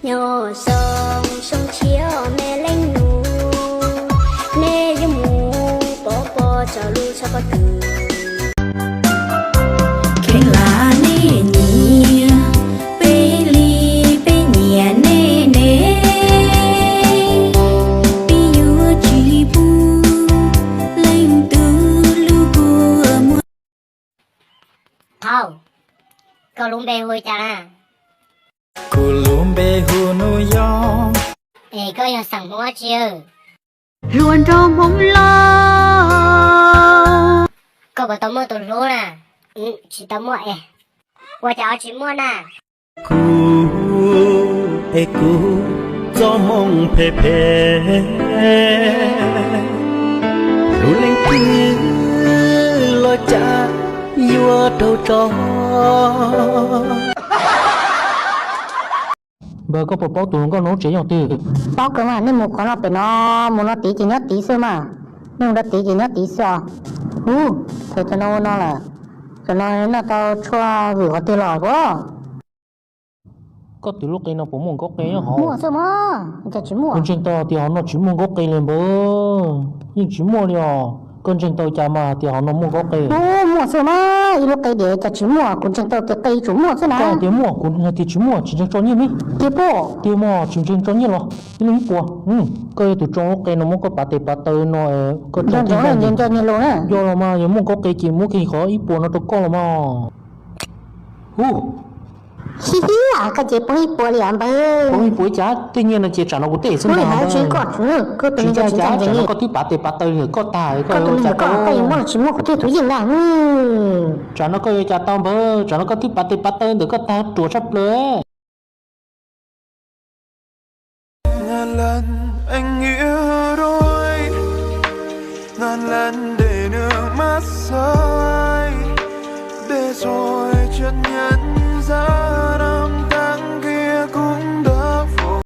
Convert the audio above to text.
Nyob zoo zoo tshiab me leej nus, nej yuav mus pov pob tsaus lub tshaj pob kws. Kheev lam nej nyiam, peb li peb nyiam nej ne, peb yuav tsis pub leej twg lub kua muag. Qhov, koj lub npe hu li cas na? Kuv lub npe hu Nuj Yob. Es koj yog xeem Hmoob dab tsi? Hluas nraug Hmoob Lauj. Koj puas tau muaj tus hlub na? Tsis tau muaj es. Ua cas ho tsis muaj na? Kuv es kuv txoj hmoo phem phem, hlub leej twg los cas yuav raug tso. Npawg, koj puas paub tus hluas nkauj no lub tsev nyob twg? Paub kawg mas, nej mus qhov no pem no, mus no tid ces nyob tid xwb mas. Nej mus no tid ces nyob tid xwb os. Ub, thaum cov no ua no lawm, cov no noj tau tshuaj vwm qhov twg los puas? Koj twv lub qe no puas muaj nkauj qe nyob hauv? Muaj xwb mas, cas tsis muaj? Kuv ntseeg tau tias hauv no tsis muaj nkauj qe li npawg. Yeej tsis muaj li os. Koj ntseeg tau cas mas tias hauv no muaj nkauj qe? Ub, muaj xwb mas, ib lub qe diam cas tsis muaj, kuv ntseeg tau tias qe tsuas muaj xwb na. Koj tias muaj, kuv hais tias tsis muaj, tsis ntseeg tso nyiaj me. Tiag pob? Tiag mas, tsis ntseeg tso nyiaj los ib leeg ib puas. Koj yog tus tsoo lub qe no muab koj pav tes pav taw no, koj tsoo nco nyiaj lus na. Yog los mas, yog muaj nkauj qe ces muab kiag qhov ib puas no rau koj los mas. Ub, hi hi, koj ces poob ib puas li os npawg. Poob ib puas cas, tej nyiaj no ces tsam no kuv tej xwb ntag npawg. Tsis ntshai cas, tsam no koj twb pav tes pav taw ntawm koj tag, koj yuav cas tau? Koj yuav muab los tsis muab kuv twb tus yeej na. Tsam no koj yuav cas tau npawg, tsam no koj twb pav tes pav taw ntawm koj tag ruam tshaj plaws. Ngàn lần anh yếu đuối, ngàn lần để nước mắt rơi, để rồi chợt nhận ra